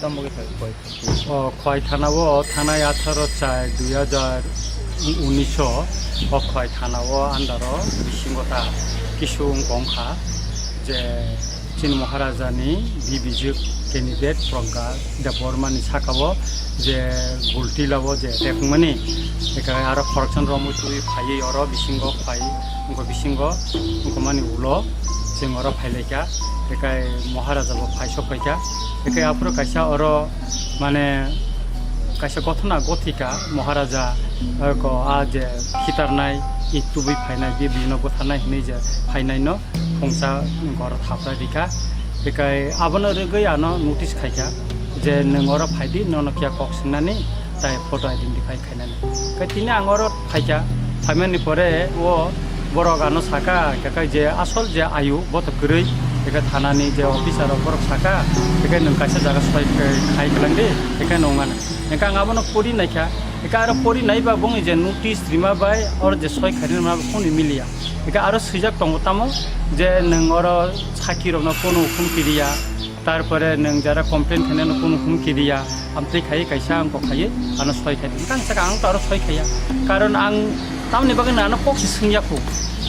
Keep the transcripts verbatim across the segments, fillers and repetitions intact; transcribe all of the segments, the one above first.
Tamo khe thai koi. O Khowai thana o thanai atharo char dui hajar unis o, o Khowai thana o under o bisingo ta kisu wngkha je chini Maharaja ni B B J candidate Pragya Debbarma ni saka o je Gultila o je attack wngmani, eka aro khoroksa romwi twi phaiwi oro bisingo phai wngkha bisingo wngkha mani ulo. Chwng oro phailaikha, ekai Maharaja bo phai sokphaikha, ekai aphuru kaisa oro mane kaisa gothona gothika Maharaja ko a je khitarnai, i tubui phainai, bibino butharnai hinwi je phainai no phungsa oro thapra rikha, ekai abono rwgwi ano notice khaikha je nwng oro phaidi, nono kiya kok swngnani, tai photo identify khainani. Khe tini ang oro phaikha, phaimani pore o borok ano saka, khe je asol je ayu bo to kwrwi, khe thanani je officer rok borok saka, khe nwng kaisa jaga soi khai kwlangdi, khe nwng ano. Khe ang abono pori naikha, khe aro pori naiba bongni je notice rima bai oro je soi khairima bo kunu miliya. Khe aro swijak tongo tamo je nwng oro saki rokno kunu hukum kiriya. Tarpore nwng jara complain khainai no kunu hum kiriya, amtwi khai kaisa ang kok khai ano soi khai. Ang saka ang to aro soi khaiya. Karon ang tamni bagwi nang ano kok si swngya kho.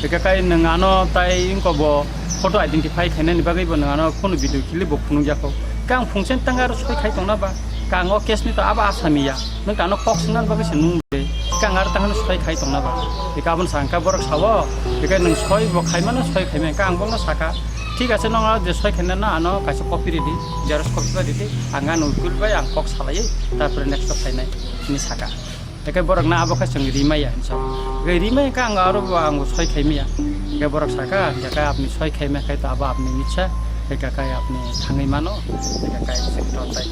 Eka kai nwng ano tai wngko bo photo identify khainani bagwi bo nang ano kunu video clip bo phunukya kho. Khe ang phungsen tang aro soi khai tongna ba. Khe ang o case ni to abo asamiya. Nwng ano kok swngnani bagwi se nung de. Khe ang aro tang ano soi khai tongna ba. Eka aboni sangka borok sawo. Eka nwng soi bo khaimano soi khaimai. Khe ang bono saka. Thik ase, nokno je soi khaina no ano kaisa copy ridi, xerox copy bai ridi, ang ano ukil bai ang kok salai, tarpore next o khainai hinwi saka. Tei khe borok no abo khe chwng rimaya hinwi sa. Tei rimaya khe ang aro bo ang soi khaimaya. Tei borok saka, "Hingkhe kai apni soi khaima khe to abo apni mitsa, tei khe kai apni thangwi mano, tei khe kai chwng tonjai."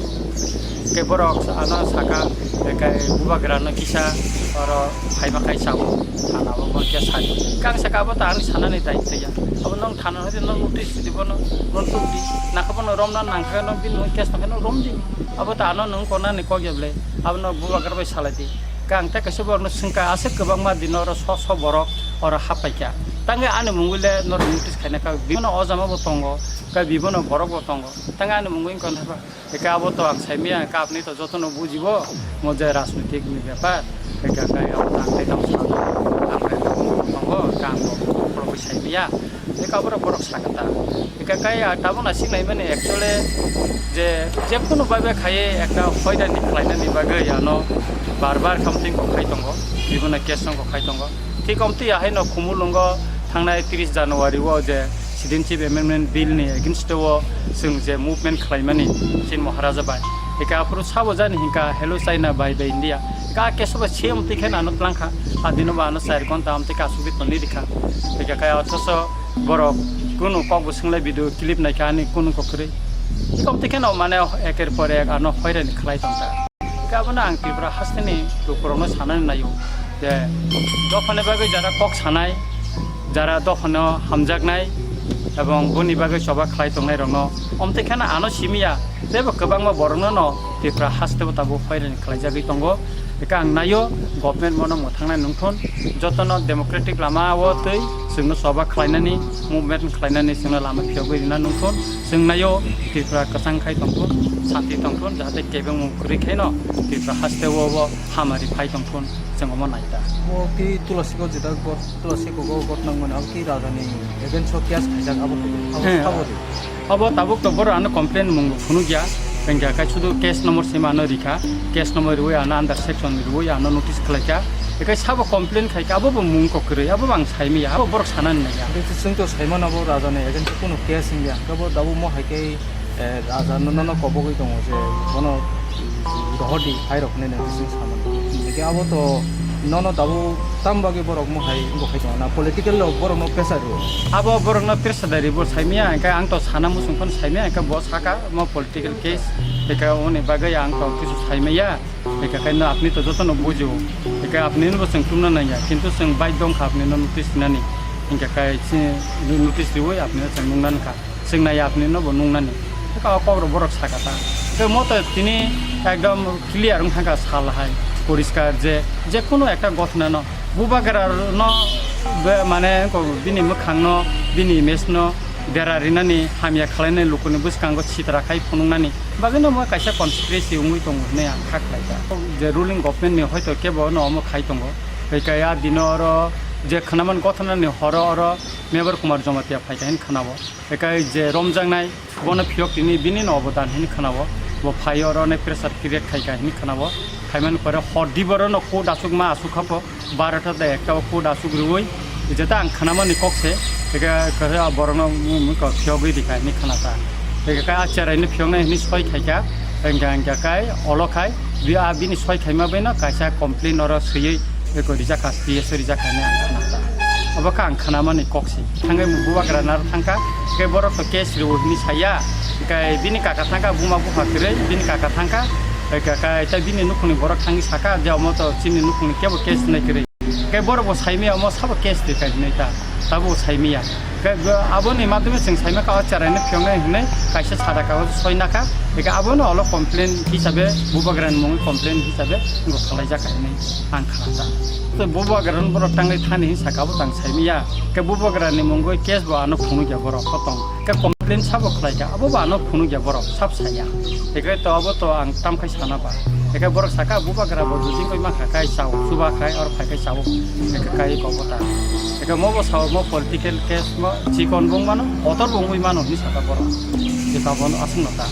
Tei borok ano saka, tei khe bubagra no kisa oro phaima khai sao, thana o bo khe sadi. Khe ang saka abo to ani sanani daitya ya. Abo nong thana hodi nong notice di bono, nong tuk di. Nangkha bono romna nangkha nong bini case nangkha nong rom di. Abo ta ano nong kona ni kok ya ble. Abo no bubagra bai salai di. Kang ta kaisa borok no swngkha aswk kwbangma dino oro so so borok oro hapai kha. Tangwi ani mungwi le noro notice khaina kha. Bibono o jama bo tongo, ka bibono borok bo tongo. Tangwi ani mungwi kon haba. Eke abo to ang saimaya, eke apni to jotono bujibo, mo je rajnitik ni bepar, eke kai abo to ang kaitam salo, ang kaitam tongo, eke ang bo khorokbo saimaya, eke abo borok sakha ta. Eke kai tabuk na sinai mani actually je, je kunu bai bai khaiye ekta hoidani khlainani bagwi ano bar bar khamting kok khai tongo, bibono case rok kok khai tongo. Thik omtwi ahai no Khumulwngo thangnai tris January o je Citizenship Amendment Bill ni against o chwng je movement khlaimani chini Maharaja bai. Eka aphuru sabo jani hinka hello China bai bai India. Ka keso ba se omtwi khe ano tlangkha. Adino ba ano char ghonta omtwi kasugwi toni rikha. Eka kaya othoso borok kunu kok bo swnglai video clip naikha ani kunu kok kwrwi. Thik omtwi khe no mane eker por ek ano hoirani khlai tongkha. Khe abono ang Tripura hasteni lukurokno sanani naio je dophani bagwi jara kok sanai, jara dophano hamjaknai ebong boni bagwi choba khlai tongnairokno omtwi kheno ano simiya teibo kwbangma borokno no Tripura hasteo tabuk hoirani khlaijagwi tongo. Eke ang naio government bono mwthangnai nungthun, jotono democratic lama o twi chwngno choba khlainani, movement khlainani chwngno lama phiyogwi rina nungthun. Chwng naio Tripura kwchang khai tongthun, santi tongthun, jahate kebengmung kwrwi khaino Tripura hasteo bo hamari phai tongthun, chwng omo nai ta. Bo ki Tulasi ko jeta got, Tulasi ko go got nang mane, abo ki raja ni against o case khaijak, abo ki, abo He. Sabo di. Abo tabuk to boro ano complain mung phunukya, tengkha kai sudu case number sima ano rikha, case number rwi ano under section rwi ano notice khlaikha, ekai sabo complain khaikha, abo bo mung kok kwrwi, abo bo ang saimaya, abo borok sanani naiya. Tei chwng to saimano bo raja ni against o kunu case wngya, kebo dabu mo hai khe, eh, raja no, nono kobogwi tongo je bono rohordi, hai rok hinwi nang bising samani. Hingke abo to nono dabu tam bagwi borok mo hai wngkha khai tongo na political rok borok no pressure rwo. Abo borok no pressure dari bo saimaya, hingke ang to sana muchung phano saimaya, hingke bo saka mo political case, hingke oni bagwi ang to kisu saimaya. Eka kai no apni to joto no bujo. Eka apni no bo chwng tumna nangya. Kintu chwng bai dong kha apni no notice nani. Hingka kai si notice riwi apni no chwng nung nang kha. Chwng nai apni no bo nung nani. Eka o kok rok borok saka ta. Eka mo to tini ekdom clear wng kha sal hai. Poriskar je, je kono ekta gothna no bubagra no be mane ko bini mwkhang no, bini image no, Dera rinani, hamya khwlainai, lukuni bwskango sitra khai phunuknani bagwino omo kaisa conspiracy wngwi tongo hwnwi ang kha khlai kha. Je ruling government ni hoito kebo no omo khai tongo. Tei kaya dino oro je khwnaman gothanani horo oro Mebar Kumar Jamatia phaikha hwnwi khwnao. Tei kai je romjaknai bono phiyok tini bini no obodan hwnwi khwnao. Bo phai oro ne pressure create khaikha hwnwi khwnao. Khaimani pore hor di boro no court aswk ma aswk kha pho. Barota da ekta o court aswk rwui, jeta ang khwnamani kok se, eka khe borokno mung mung kok phiyogwi rikha hwnwi khwnata. Eka kai a cherai no phiyoknai hwnwi soi khaikha, engka engka kai olo khai, bi a bini soi khaima bai no kaisa complain oro swiwi eko rijak kha, P S o rijak kha hwnwi ang khwnata. Obo kha ang khwnamani kok se. Thangwi bubagra naro thangkha, khe borok to case rwo hwnwi saya, khe bini kaka thangkha, buma bupha kwrwi, bini kaka thangkha, khe kaka tai bini nukhungni borok thangwi saka, je omo to chini nukhungni kebo case nai kwrwi. Khe borok bo saimaya, omo sabo case rwkha hwnwi ta, tabo saimaya. Khe bo aboni madhyome chwng saima kha, o cherai no phiyoknai hwnwi kaisa sada kagoj soi nakha, khe abono olo complain hisabe, bubagrani mungwi complain hisabe wngkha khwlaijak kha hwnwi ang khna kha. Tei bubagrano borok tangwi thani hwnwi saka, abo tang saimaya. Khe bubagrani mungwi case bo ano phunukya borok kotong. Khe complain sabo khlaikha, abo bo ano phunukya borok sab saya. Hikhe to abo to ang tamkhai sana ba. Hikhe borok saka bubagra bo dujingwi mankha kai chao, chuba khai or phaikhai chao. Hikhe kai kok bo ta. Hikhe mo bo sao mo political case mo chikon bongmano, kotor bongwi mano hwnwi saka borok. Hikhe abono aswkno ta.